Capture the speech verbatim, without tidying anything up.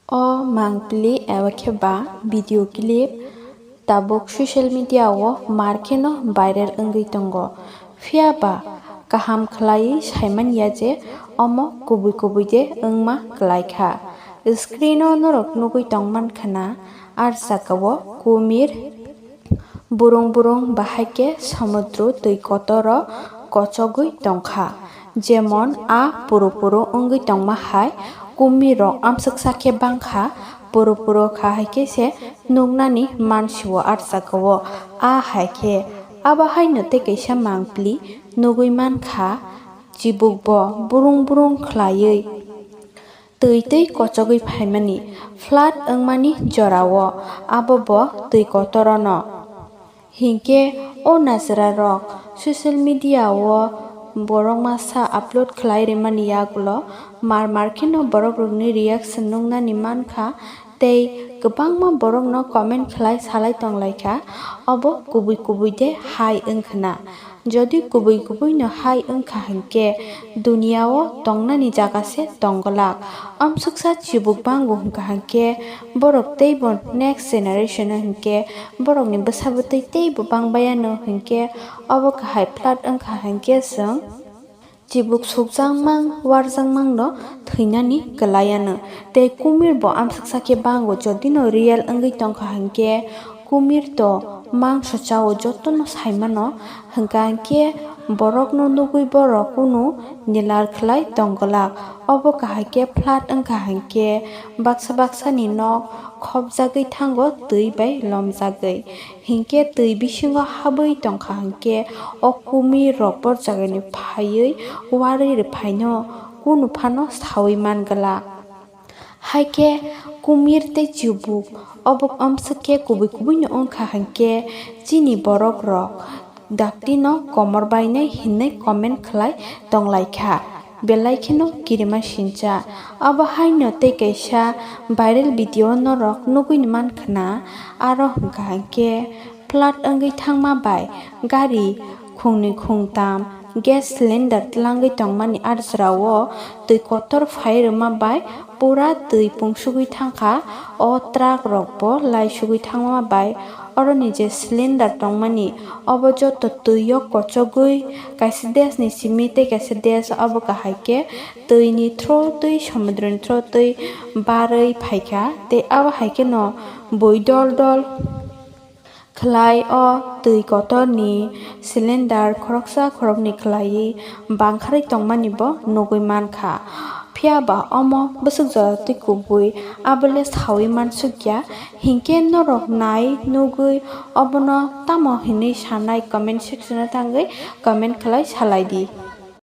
O mangpili eba khe ba video clip tabuk social media o mar kheno viral wngwi tongo. Phiya ba kaham khlaiwi saimanya je omo kubui kubui de wngma kwlai kha. Screen o norok nugwi tongman khna, ar saka o kumir burung burung bahai khe samudru twi kotor o kochogwi tongkha. Jemon a puru puru wngwi tongma hai kumir rok amswksa khe bangkha, puru puru kha hai khe se nuknani mansio ar saka o. A hai khe abo haino tei kaisa mangpili nugwi mankha, chibuk bo burung burung khlaiwi twi twi kochogwi phaimani, flood wngmani jorao abo bo twi kotorono. Hinkhe o najra rok social media o borok masa upload khlai rimani yagulo mar mar kheno borok rokni reaction nuknani mankha, tei kwbangma borokno comment khlai salai tonglaikha, obo kubui kubui de hai wngkhna. Jodi kubui kubui no hai wngkha hinkhe duniya o tongnani jaga se tongglak. Amsuksa chibuk bango hwnkha hinkhe borok teibo next generation o hinkhe borokni bwsa bwtwi teibo bangbaiano hinkhe obo kahai flood wngkha hinkhe chwng chibuk sukjakmang warjakmang no thwinani kwlaiano. Tei kumir bo amsuksa khe bango jodi no real wngwi tongkha hinkhe kumir to mangso chao jotono saimano, hwnkha hinkhe borokno nugwi borok kunu nilar khlai tongglak. Obo kahai khe flood wngkha hinkhe baksa baksani nok khopjagwi thango twi bai lomjagwi. Hinkhe twi bisingo habwi tongkha hinkhe o kumir rok borjagani phaiwi warwi rwphaino kunu phano sawi mangla. Haikhe kumir tei chibuk obo amswk khe kubui kubui no wngkha hinkhe chini borok rok dakti no komor bainai hinwi comment khlai tonglaikha, belai kheno kirima sincha. Obo haino tei kaisa viral video norok nugwi mankhna, aro hwnkha hinkhe flood wngwi thangma bai gari khungni khungtam gas cylinder tlangwi tongmani arjra o twi kotor phai rwma bai pura twi pungsugwi thangkha. O truck rok bo laisugwi thangma bai oroni je cylinder tongmani obo joto twi o kochogwi kaisa desh ni simi tei kaisa desh obo kahai khe twi ni thro twi somudro ni thro twi barwi phaikha tei abo hai kheno bui dol dol khlai o twi kotor ni cylinder khoroksa khoroknwi khlaiwi bangkharwi tongmani bo nugwi mankha. Phiya ba omo bwswk jora twi kubui abo le sawi mansukya, hinkhe norok nai nugwi obono tamo hinwi sanai comment section o thangwi comment khlai salai di.